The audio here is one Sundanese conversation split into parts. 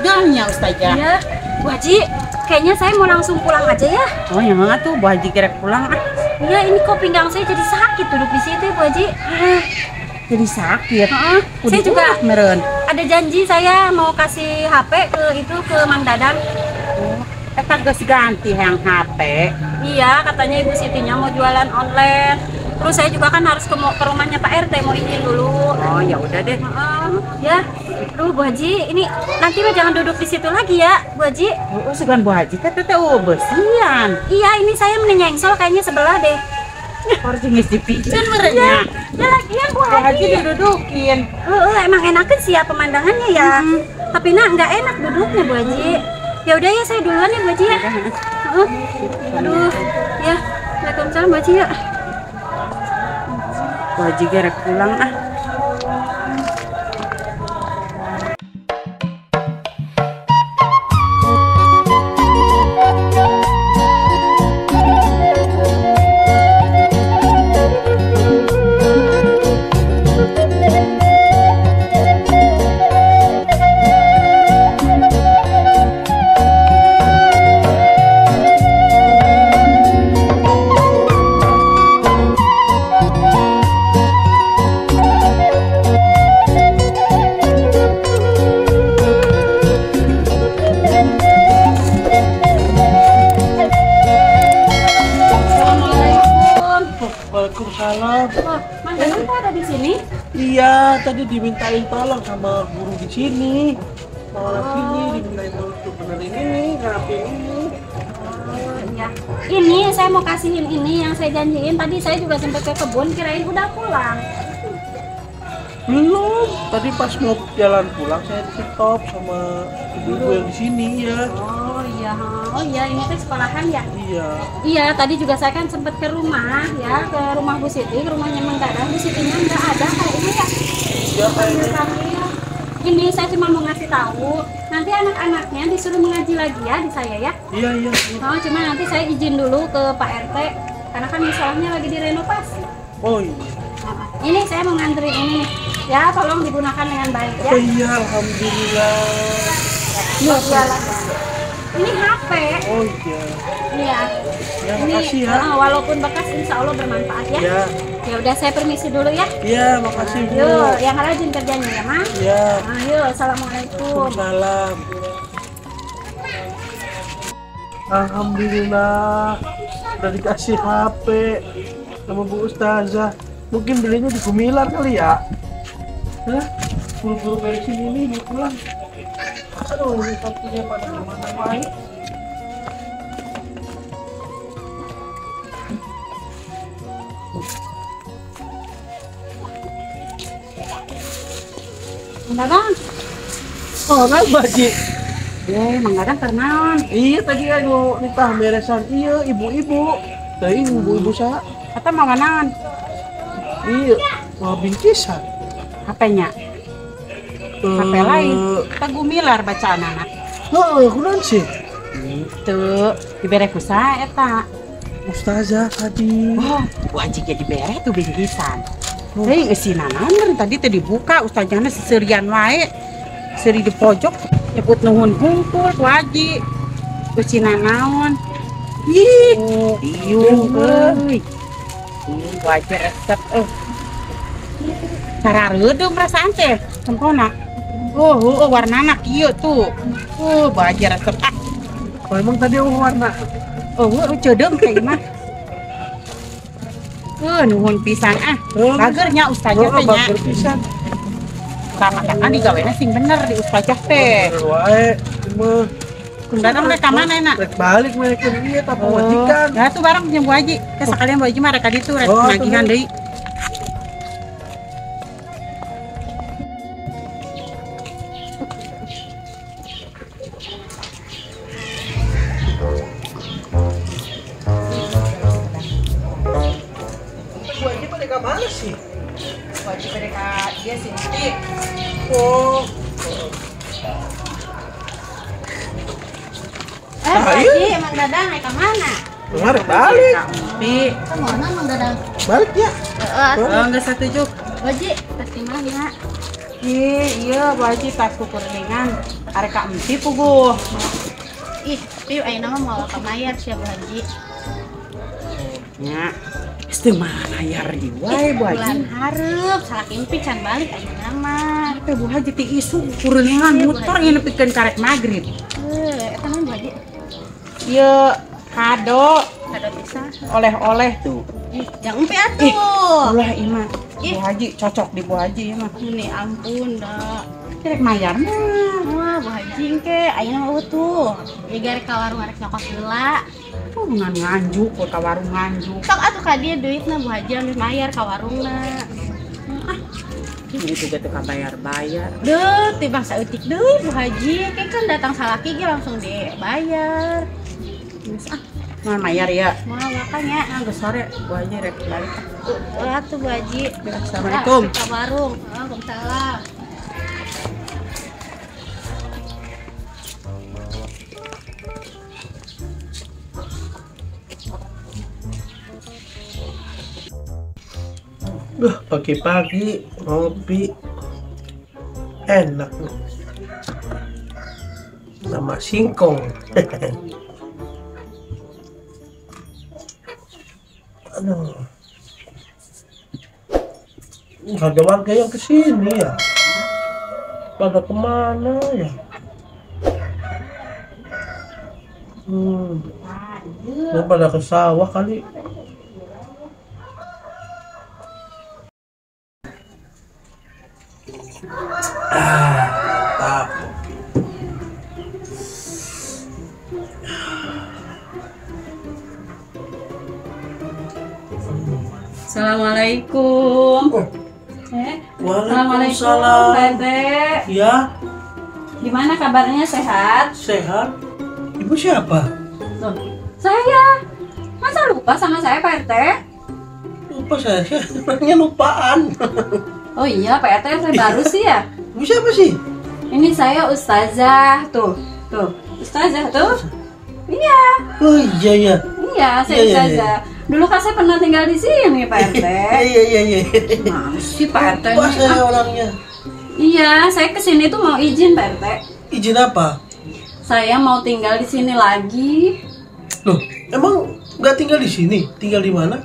Pegangnya Ustazah. Iya, Bu Haji, kayaknya saya mau langsung pulang aja ya. Oh ya enggak tuh, Bu Haji kira pulang ah. Iya, ini kok pinggang saya jadi sakit duduk di situ ya, Bu Haji. Ah, jadi sakit. Saya juga meren. Ada janji saya mau kasih HP ke itu ke Mang Dadang. Oh, eta geus ganti yang HP. Iya, katanya Ibu Sitinya mau jualan online. Terus saya juga kan harus ke rumahnya Pak RT mau izin dulu. Oh, ya udah deh. Ya. Duh, Bu Haji, ini nanti mah jangan duduk di situ lagi ya, Bu Haji. Oh, sugan Bu Haji teh teh bersihan. Iya, ini saya menyengsol kayaknya sebelah deh. Harus geus dipijin merenya. Ya lagian Bu Haji. Bu Haji didudukin. Emang enakan sih ya pemandangannya ya. Tapi nah nggak enak duduknya Bu Haji. Ya udah ya, saya duluan ya Bu Haji ya. Aduh, ya. Waalaikumsalam Bu Haji ya. Bu Haji gerek pulang ah. Waalaikumsalam. Wah, Mang Dadang kok ada di sini? Iya, tadi dimintain tolong sama guru di sini. Mau sini dimintain tolong untuk benerin ini, ngerapiin ini. Oh, iya. Ini saya mau kasihin ini yang saya janjiin. Tadi saya juga sempat ke kebun, kirain udah pulang. Belum. Tadi pas mau jalan pulang saya di stop sama ibu-ibu yang di sini ya. Oh iya, oh iya, ini tuh sekolahan ya? Iya. Iya, tadi juga saya kan sempat ke rumah ya, ke rumah Bu Siti, ke rumahnya Mang Dadang. Bu Sitinya nggak ada kayaknya ya. Iya kayaknya. Ini saya cuma mau ngasih tahu, nanti anak-anaknya disuruh mengaji lagi ya di saya ya. Iya iya. Oh, cuma nanti saya izin dulu ke Pak RT, karena kan sekolahnya lagi direnovasi. Oh iya. Ini saya mau nganterin ini nih. Ya, tolong digunakan dengan baik ya. Oh iya, alhamdulillah. Ya, iyalah. Ini HP. Oh iya. Iya. Ya, makasih ya. Walaupun bekas, insya Allah bermanfaat ya. Ya. Ya udah, saya permisi dulu ya. Iya, makasih Bu. Yuk, yang rajin kerjanya ya, Mang. Iya. Ayo, assalamualaikum. Waalaikumsalam. Alhamdulillah, udah dikasih HP sama Bu Ustazah. Mungkin belinya di Gumilar kali ya. Hah? Buru-buru beresin ini mau pulang. Aduh, ini satunya pada kemana main. Mang Dadang. Oh, kenapa, Haji? Mang Dadang kenaon? Iya, tadi anu nitah beresan iya ibu-ibu. Teuing ibu-ibu sa. Kata mau naon? Iya, mau bingkisan. HP-nya? HP lain. Kita Gumilar bacaan anak. Heeh, kunaon sih? Itu dibere ku saha eta? Ustazah tadi. Oh, Bu Haji ge dibere tuh bingkisan. Hei, eusina naon tadi teh dibuka ustazahna seserian wae. Seri di pojok nyebut nuhun hungkul Bu Haji. Eusina naon? Ih, ieu euy. Bu Haji resep euy. Cara reudeum perasaan teh tempona. Oh, warnana kieu tuh. Oh, Bu Haji resep ah. Oh, emang tadi warna. Oh, ceudeung teh mah. Nuhun pisan ah. Bagernya ustazah teh nya. Bager pisan. Kata-kata digawena sing bener di ustazah teh. Bener wae, mah. Kundaran rek ka mana enak? Rek balik mereka ieu tah pamajikan. Ya tuh bareng jeung Bu Haji. Teh sakalian Bu Haji mah rek ka ditu rek nagihan deui. Bu Haji pada ka mana sih? Bu Haji pada ka dia sih. Oh. Bu Haji, Mang Dadang naik ke mana? Kemarin balik. Ke mana Mang Dadang? Balik ya. Oh, enggak setuju. Bu Haji, pasti mana? Iya Bu Haji tas kukuringan arek ka empi puguh. Ih, tapi ayeuna mah moal ka mayar sia Bu Haji. Nya, geus teu mayar di wae Bu Haji. Bulan hareup salaki empi can balik ayeuna mah. Tapi Bu Haji ti isu kukuringan muter ieu nepikeun karek magrib. Heuh, eta naon Bu Haji? Ieu kado. Kado pisan. Oleh-oleh tuh. Ih, jang empi atuh. Ulah ieu mah. Bu Haji cocok di Bu Haji ieu mah. Meni ampun da. Rek mayar mah. Wah, Bu Haji engke ayeuna mah utuh. Ieu rek ka warung arek nyokot heula. Tuh ngan nganjuk ka warung nganjuk. Sok atuh ka dieu duitna Bu Haji ambil mayar ka warungna. Ah. Ini juga teu kabayar-bayar. Deuh, ti bangsa eutik deui Bu Haji. Engke kan datang salaki ge langsung dibayar. Geus ah. Mau mayar ya? Mau makanya. Nah, geus sore Bu Haji rek balik. Atuh Bu Haji. Assalamualaikum. Ka warung. Waalaikumsalam. Duh, pagi-pagi ngopi enak nih. Sama singkong. Aduh. Nggak ada warga yang kesini ya. Pada kemana ya? Pada ke sawah kali. Mantap. Assalamualaikum. Waalaikumsalam. Pak RT. Ya. Gimana kabarnya, sehat? Sehat. Ibu siapa? Loh, saya. Masa lupa sama saya Pak RT? Lupa saya orangnya lupaan. Oh iya Pak RT, saya baru sih ya. Ibu siapa sih? Ini saya Ustazah tuh. Tuh, Ustazah tuh. Iya. Oh iya iya. Iya, saya iya, Ustazah. Iya. Dulu kan saya pernah tinggal di sini Pak RT. Iya iya iya. Nah, sih Pak RT. Lupa saya orangnya. Iya, saya kesini tuh mau izin Pak RT. Izin apa? Saya mau tinggal di sini lagi. Loh, emang nggak tinggal di sini? Tinggal di mana?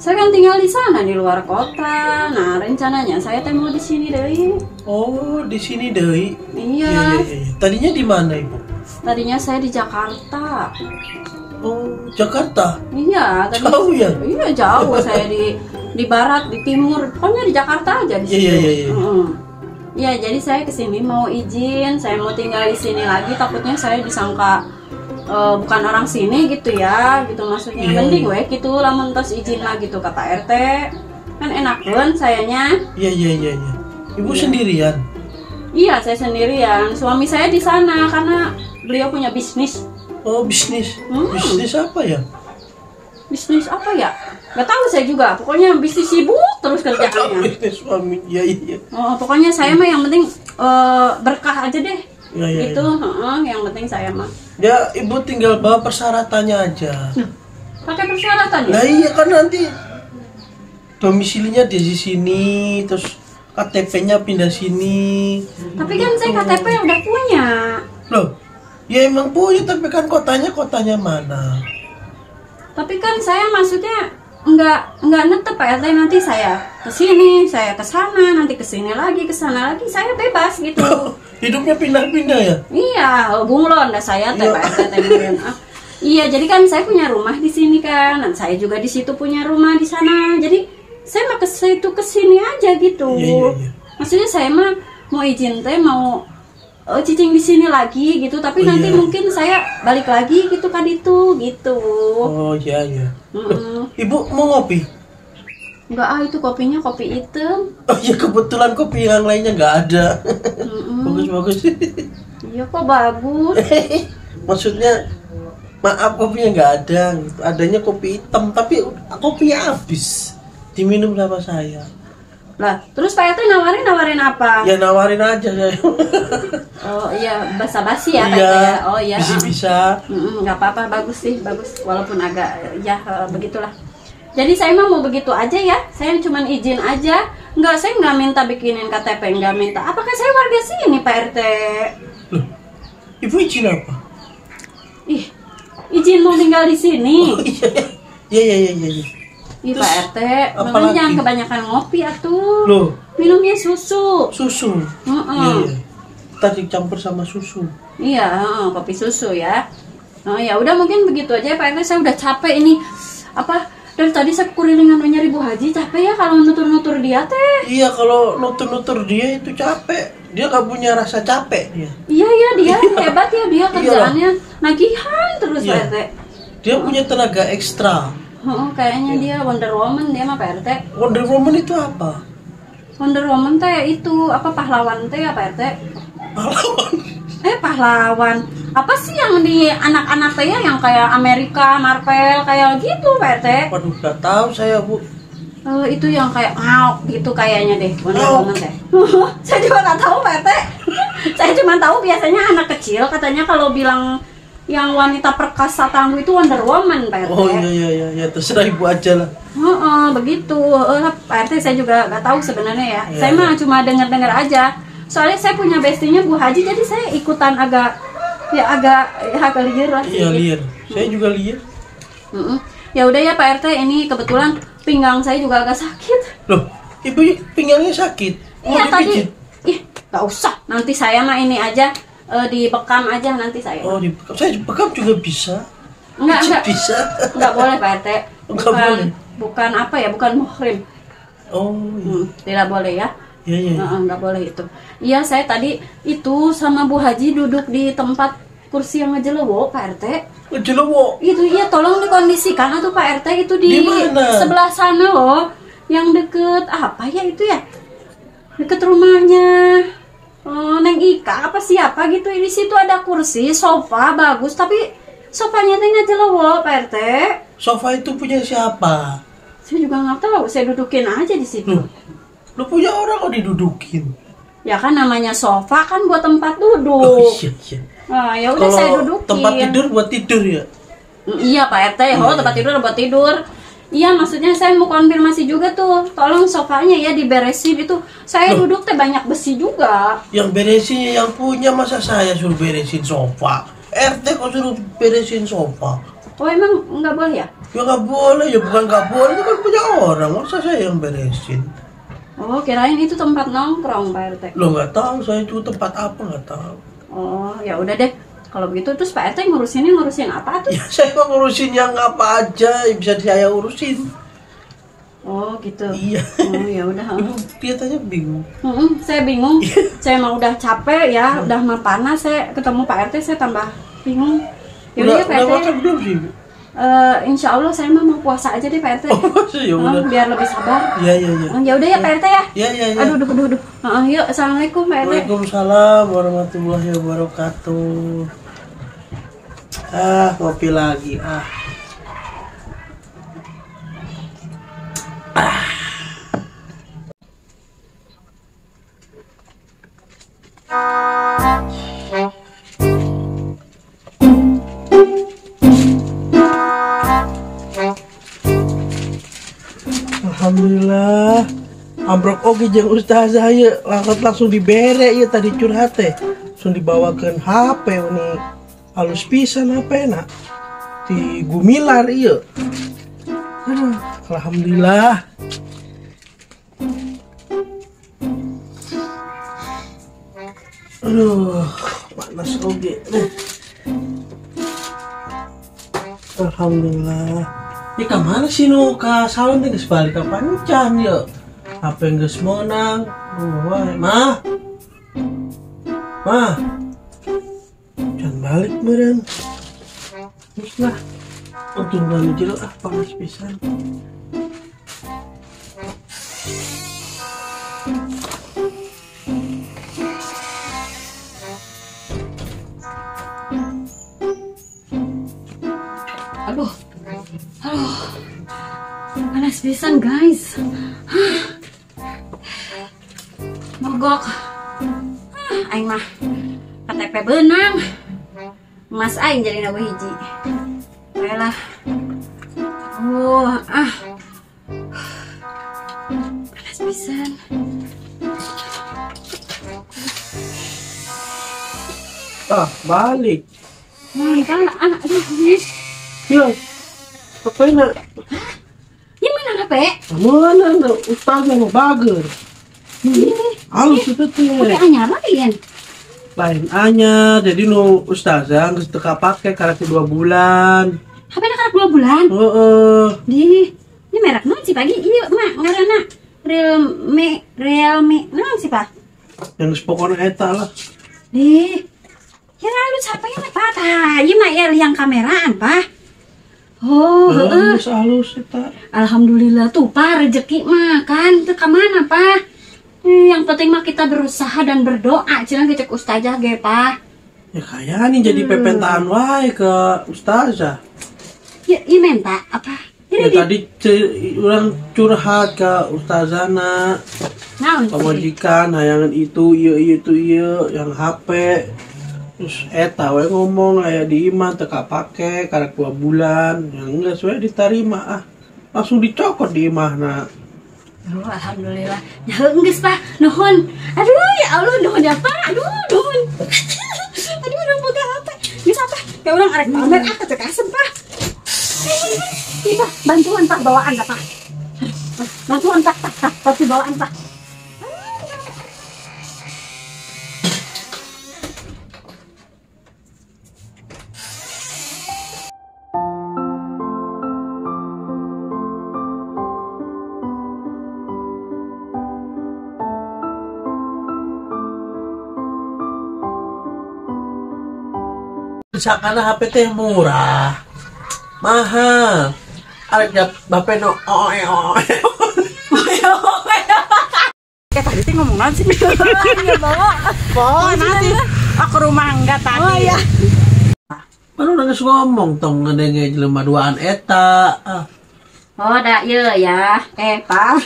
Saya kan tinggal di sana di luar kota. Nah, rencananya saya teh mau di sini deh. Oh, di sini deh. Iya. Iya, iya, iya. Tadinya di mana, Ibu? Tadinya saya di Jakarta. Oh, Jakarta? Iya, tadi. Jauh ya? Iya, jauh. Saya di barat, di timur. Pokoknya di Jakarta aja di situ. Iya, iya, iya. Iya, jadi saya kesini mau izin, saya mau tinggal di sini lagi. Takutnya saya disangka bukan orang sini gitu ya, gitu maksudnya. Iya, mending iya. Weh gitu lamun tos izin lah gitu ke Pak RT. Kan enakeun sayanya. Iya, iya, iya, iya. Ibu iya. Sendirian? Iya, saya sendirian. Suami saya di sana karena beliau punya bisnis. Oh, bisnis. Bisnis apa ya? Bisnis apa ya? Gak tahu saya juga. Pokoknya bisnis sibuk terus kerjaannya. Bisnis suami, iya iya. Oh, pokoknya saya mah yang penting berkah aja deh. Ya, ya, gitu, ya. Yang penting saya mah. Ya, ibu tinggal bawa persyaratannya aja. Nah, pakai persyaratan ya? Nah iya kan nanti domisilinya di sini, terus KTP-nya pindah sini. Tapi kan saya KTP udah punya. Loh, ya emang punya, tapi kan kotanya mana? Tapi kan saya maksudnya nggak netep Pak RT, nanti saya ke sini, saya ke sana, nanti ke sini lagi, ke sana lagi, saya bebas gitu. Hidupnya pindah-pindah ya? Iya, bunglon dah saya teh Pak RT. Iya, jadi kan saya punya rumah di sini kan, dan saya juga di situ punya rumah di sana. Jadi saya mah ke situ ke sini aja gitu. Iya, iya, iya. Maksudnya saya mah mau izin teh mau cicing di sini lagi gitu, tapi nanti iya. Mungkin saya balik lagi gitu kan itu gitu. Oh iya iya. Ibu mau ngopi? Enggak, ah itu kopinya kopi hitam. Oh iya, kebetulan kopi yang lainnya nggak ada. Bagus-bagus. Iya kok bagus. Maksudnya maaf kopinya nggak ada, gitu. Adanya kopi hitam tapi kopinya habis diminum sama saya. Lah, terus Pak RT nawarin apa? Ya nawarin aja saya. Oh iya, basa-basi ya Pak iya, RT ya. Oh iya. Bisa-bisa. Nggak apa-apa, bagus sih, bagus. Walaupun agak ya begitulah. Jadi saya mah mau begitu aja ya. Saya cuma izin aja. Nggak, saya nggak minta bikinin KTP, nggak minta. Apakah saya warga sini, Pak RT? Loh, Ibu izin apa? Ih, izin mau tinggal di sini. Oh, iya, iya, iya, iya, iya. Ih, Pak RT, makanya jangan kebanyakan ngopi atuh. Loh, minumnya susu. Susu? Iya, iya. Tadi campur sama susu. Iya, kopi susu ya. Oh, ya udah mungkin begitu aja ya, Pak RT. Saya udah capek ini. Apa? Dari tadi saya kekurilingan nyari Bu Haji, capek ya kalau nutur-nutur dia teh. Iya, kalau nutur-nutur dia itu capek. Dia nggak punya rasa capek dia. Iya ya, dia hebat ya dia kerjaannya nagihan terus, iya. Pak RT. Dia punya tenaga ekstra. Oh, kayaknya dia Wonder Woman dia mah, Pak RT. Wonder Woman itu apa? Wonder Woman teh itu apa, pahlawan teh ya, Pak RT? Pahlawan. Pahlawan. Apa sih yang di anak-anak teh ya, yang kayak Amerika, Marvel kayak gitu, Pak RT? Waduh, nggak tahu saya, Bu. Itu yang kayak ngauk gitu kayaknya deh, Wonder Woman teh. Saya juga nggak tahu, Pak RT. Saya cuma tahu biasanya anak kecil katanya kalau bilang yang wanita perkasa tangguh itu Wonder Woman, Pak RT. Oh iya iya iya, ya, terserah Ibu aja lah. Begitu. Pak RT saya juga nggak tahu sebenarnya ya. Ya, saya mah cuma dengar-dengar aja. Soalnya saya punya bestinya Bu Haji, jadi saya ikutan agak ya agak liar lah. Iya, liar. Saya juga liar. Ya udah ya Pak RT, ini kebetulan pinggang saya juga agak sakit. Loh, Ibu pinggangnya sakit? Iya tadi. Ih, nggak usah. Nanti saya mah ini aja dibekam aja nanti saya. Oh, dibekam. Saya dibekam juga bisa. Enggak, bisa. Enggak boleh Pak RT. Enggak boleh. Bukan apa ya, bukan muhrim. Oh, iya. Tidak boleh ya. Iya, iya. Enggak boleh itu. Iya, saya tadi itu sama Bu Haji duduk di tempat kursi yang ngejelewo, Pak RT. Ngejelewo? Itu iya, tolong dikondisikan atau Pak RT itu di sebelah sana loh, yang deket apa ya itu ya? Deket rumahnya Neng Ika apa siapa gitu. Di situ ada kursi, sofa bagus, tapi sofanya teh ngejelewo, Pak RT. Sofa itu punya siapa? Saya juga nggak tahu, saya dudukin aja di situ. Lu punya orang kok didudukin? Ya kan namanya sofa kan buat tempat duduk. Oh, iya, iya. Nah, ya udah saya dudukin. Tempat tidur buat tidur ya? Iya Pak RT, oh tempat tidur buat tidur. Iya, maksudnya saya mau konfirmasi juga tuh. Tolong sofanya ya diberesin itu. Saya duduk teh banyak besi juga. Yang beresinnya yang punya, masa saya suruh beresin sofa? RT kok suruh beresin sofa? Oh emang nggak boleh ya? Ya nggak boleh, ya bukan nggak boleh, itu kan punya orang, masa saya yang beresin? Oh, kirain itu tempat nongkrong, Pak RT. Loh, nggak tahu, saya itu tempat apa nggak tahu. Oh, ya udah deh. Kalau begitu terus Pak RT ngurusin apa tuh? Ya, saya mau ngurusin yang apa aja yang bisa saya urusin. Oh, gitu. Iya. Oh, ya udah. Ibu kelihatannya bingung. Saya bingung. Saya mah udah capek ya, udah mah panas, saya ketemu Pak RT saya tambah bingung. Ya udah, Pak RT. Udah makan belum sih, Ibu? Insya Allah saya mah mau puasa aja deh Pak RT. Oh, ya udah. Biar lebih sabar. Iya, iya, iya. Ya udah ya Pak RT ya. Iya, iya, iya. Aduh, aduh, aduh, aduh. Yuk, assalamualaikum Pak RT. Waalaikumsalam warahmatullahi wabarakatuh. Ah, ngopi lagi. Ah. Ah. Alhamdulillah, ambrok oge jeung ustazah ieu langsung dibere ieu tadi curhat teh. Langsung dibawakeun HP nih. Halus pisan HP na. Di Gumilar ieu. Aduh, alhamdulillah. Aduh, panas oge. Alhamdulillah. Ini ke mana sih nu ka salon teh geus balik ka pancan yeuh. HP geus meunang. Wah, mah. Mah. Can balik meureun. Geus lah. Tungguan aja ah, panas pisan. Aduh. Aduh. Panas pisan, guys. Mogok. Aing mah KTP beunang. Mas aing jadi nawe hiji. Baiklah. Ah, balik. Kan anak ini. Iya. Apa ini? Ini mana HP? Mana ustazah mau bager. Halus itu teh. Pakai anyar lain. Lain anyar, jadi nu ustazah geus teu kapake karek 2 bulan. HP-na karek 2 bulan? Heeh. Di, ini merek naon sih pagi? Ieu mah ngaranna Realme naon sih, Pak? Yang pokoknya eta lah. Di, ya halus HP-nya Pak. Tah, ieu mah ya yang kameraan, Pak. Oh, heeh. Halus eta. Alhamdulillah tuh, Pak, rezeki mah kan teu ka mana, Pak? Yang penting mah kita berusaha dan berdoa, cenah cek ustazah ge, Pak. Ya kaya nih jadi pepentaan wae ke ustazah. Ya, iya minta apa? Ya, tadi orang curhat ke ustazana. Naon? Pamajikan hayangan itu, ieu itu ieu, yang HP. Terus eta we ngomong aya di imah teu kapake karek 2 bulan, yang geus we ditarima ah. Langsung dicokot di imahna. Oh, alhamdulillah. Ya geus, Pak. Nuhun. Aduh, ya Allah, nuhun ya, Pak. Aduh, nuhun. Aduh, urang boga HP. Geus apa? Ka urang arek pamer ah cek asem, Pak. Ih, Pak, bantuan, Pak, bawaan, Pak. Bantuan, Pak, Pak, pasti bawaan, Pak. Misalkan HP teh murah, mahal. Arek HP no oe oe. Kayak tadi teh ngomong naon sih? Ya bawa. Oh, nanti aku rumah enggak tadi. Oh iya. Baru geus ngomong tong ngedenge jelema duaan eta. Ah. Oh, da ieu ya. Pak.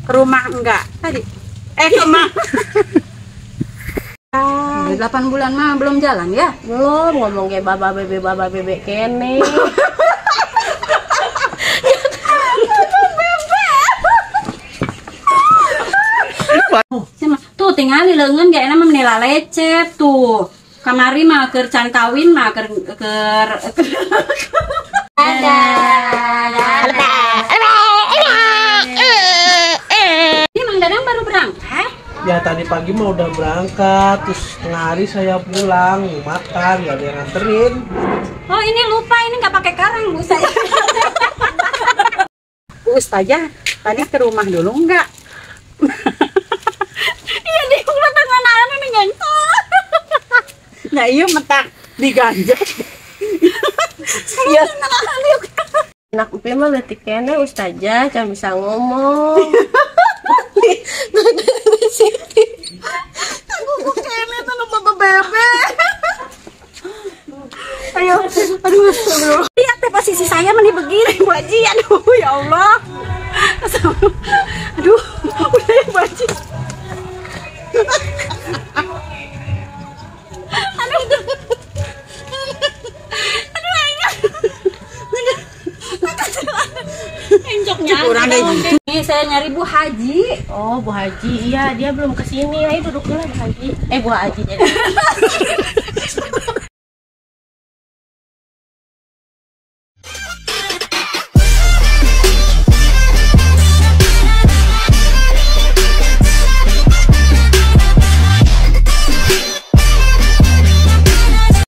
Ke rumah enggak tadi. Ke rumah. 8 bulan mah belum jalan ya? Belum, ngomong kayak baba bebek kene. Tuh tingali leungeun ge enak mah menila lecet tuh. Kamari mah keur can kawin mah keur Ini Mang Dadang baru berangkat. Ya tadi pagi mah udah berangkat, terus setengah hari saya pulang makan, nggak ada yang nganterin. Oh ini lupa, ini nggak pakai karang Bu saya. Bu Ustazah, tadi ke rumah dulu nggak? Iya di ulah tangan anak nih ngentot. Nah iya mentak diganjak. Iya. Anak upi mah leutik keneh Ustazah, can bisa ngomong. Aku kene tuh nu bebek. Ayo, aduh. Lihat teh posisi saya meni begini, Bu Haji. Aduh, ya Allah. Aduh, udah ya Bu Haji. Aduh. Aduh, ayo. Encoknya. Kurang deh gitu. Ini saya nyari Bu Haji. Oh, Bu Haji. Iya, dia belum kesini. Ayo duduk dulu Bu Haji. Bu Haji jadi.